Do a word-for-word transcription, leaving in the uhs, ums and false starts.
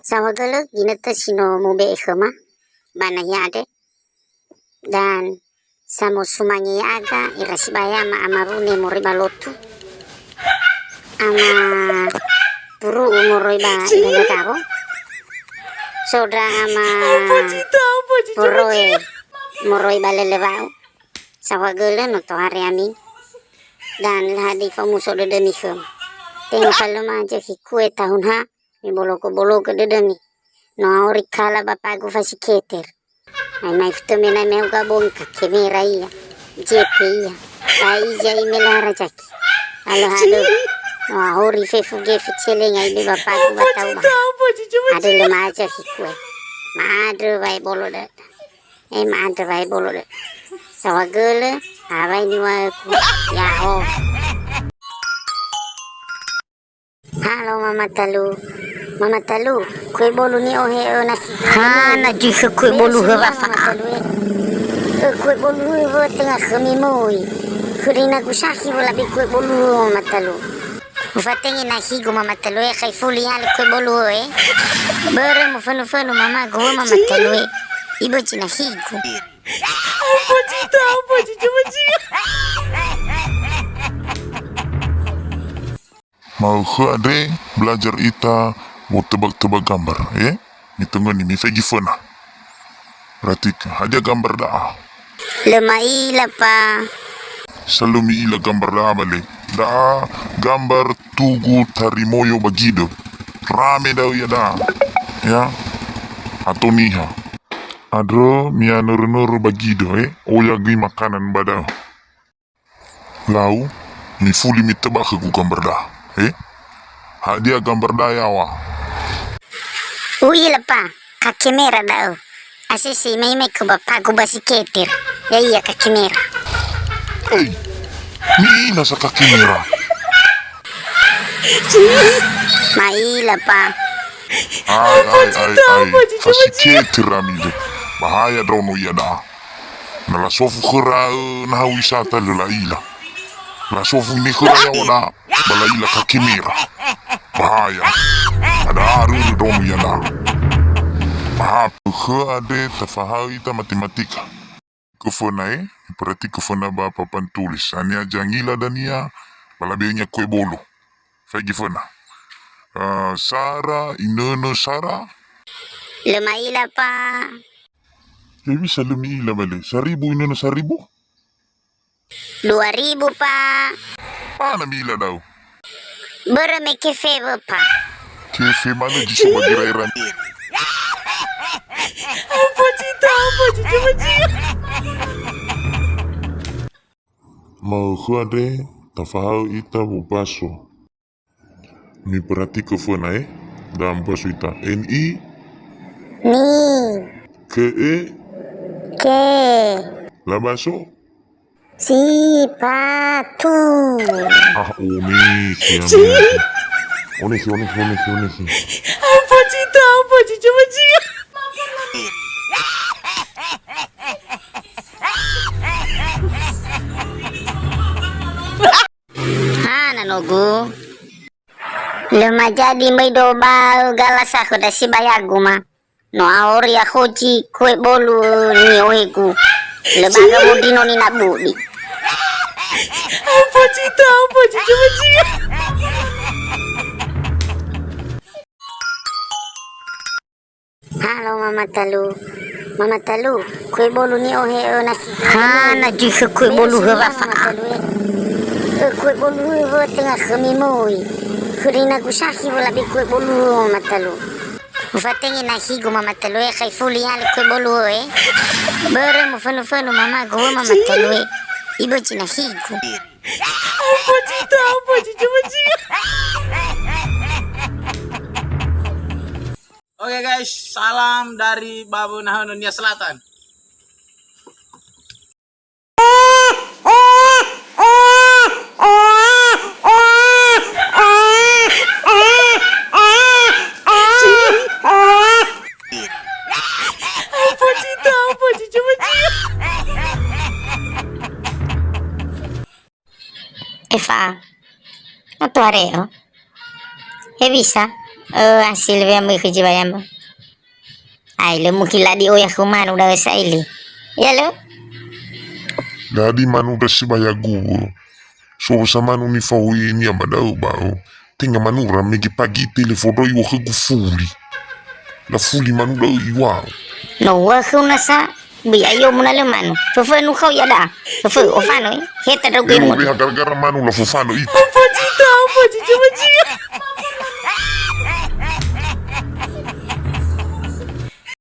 Saohagölö ginötö si no mube'e khöma ba nahia andre. Dan samosumange ya'aga ira sibai ama-ama Wune moroi ba lotu, ama Puru'u moroi ba Indonesia Garo, so ndra ama Poroe moroi ba Lelewa'u. Saohagölö no tohare ami. Dan lö hadia faomuso dödömi khöma. Tenga fa lö ma'azökhi kue tahun ha, miboloko-boloko dödömi. No aori kala ba pagu fasiketer. Mai-mai futu me na meuga bongi kakemera ia, jepe ia, ba iza i melara zaki. Halo-halo. No ahori fefu gefe celenga ibe ba pagu ba tau ba. Andrö lö ma'azökhi kue. Ma'andrö wae bolo dödö. E ma'andrö wae bolo dödö. Saohagölö, awai niŵa'öku. Yaho. Halo, Mama Talu. Mama Talu, kue bolu ni'ohe ö nasi. Ha, na zui khö kue bolu hö wa fa'a. Ö, kue bolu hö tenga khömi möi. Khöri nagu sakhi wölabe kue bolu hö, Mama Talu. Ufatenge nahigu, Mama Talu e, khai fuli yale kue bolu hö e. Börö mufönu-fönu mamagu hö, Mama Talu e. Ibözi nahigu. Apa cita, apa cita, apa cita? Ma'ökhö andre belajar ita wotebak-tebak gambar, eh? Mitongöni, mifaigi föna. Perhatikan, hadia gambar da'a? Lö ma'ila, Pa. Sa lö mi'ila gambar da'a bale. Da'a gambar Tugu Tarimoyo ba Gidö. Rame da'ö iada'a. Ya. Ato niha. Andrö mi'anörö-nörö ba Gidö, eh? Oya göi makanan ba da'ö. Lau, mifuli mitebak khögu gambar da'a, he? Hadia gambar da'a yaŵa? U'ila, Pa, kakemera da'ö. Asese mai-mai khö ba pagu ba siketer. Ya'ia kakemera. Ei, mi'ila sa kakemera? Ma'ila, Pa. Ai, ai, ai, ai. Fasiketer ami le. Bahaya ndraono iada'a. Na lasofu khöra, ö, nahau wisata lö la'ila. Lasofu ne khöra yaŵa da'a, ba la'ila kakemera. Bahaya. Ada arö ndraono iada'a. Bahaya. Khö andre tafahaö ita matematika. Kö föna e, perhati kö föna ba papan tulis. Hania zangila dania, ba labe'önia kue bolu. Faigi föna. Eh, sara, inönö sara. Lö ma'ila, Pa. Hewisa lö mi'ila bale? Saribu inönö saribu? Dua ribu, Pa. Hana mi'ila da'ö? Börö me kefe wö, Pa. Kefe manö zi so ba gera'era. Apa cita, apa cita, apa cita? Ma'ökhö andre, tafahaö ita wobaso. Miperhati kö föna, eh? Da'ö mbaso ita. N I. Ni. K E. Ke. Labaso. Sipatu. Ah, onehe, onehe. Onehe, onehe, onehe, onehe. Apa cita, apa cita, apa cita? Hana nogu. Lö majadi möi do ba gala sakhö da sibayagu ma. No aori akhozi kue bolu ni'ohegu. Lö baga bodri no nina budi. Apa cita, apa cita, apa cita? Halo, Mama Talu. Mama Talu, kue bolu ni'ohe ö nasi. Hana zui khö kue bolu hö wa fa'a. Ö, kue bolu hö tenga khömi möi. Khöri nagu sakhi wölabe kue bolu hö, Mama Talu. Ufatenge nahigu, Mama Talu e, khai fuli yale kue bolu hö e. Börö mufönu-fönu mamagu hö, Mama Talu e. Ibözi nahigu. Apa cita, apa cita, apa cita? Oke guys, salam dari Babu Nahon Dunia Selatan. Apa cita, apa cita, apa cita? Efa, no tohare o. Hewisa, Oh, hasil wea mui khöi zi bayamba. Ai, lö mungkin ladi oya khö manu da'ö sa'ili. Ya, lö? Ladi manu da sibayagu. So sa manu nifahoinia ba da'ö ba'ö. Tenga manu ra mege pagi telefon roi wa khögu fuli. La fuli manu da'ö iwa'ö. No wa khöu nasa, böi ayo muna lö manu. Föfö nu khau ya da. Föfö, ofano, eh. Heta drau Ero gemot. Beha gara-gara manu la fofano ita.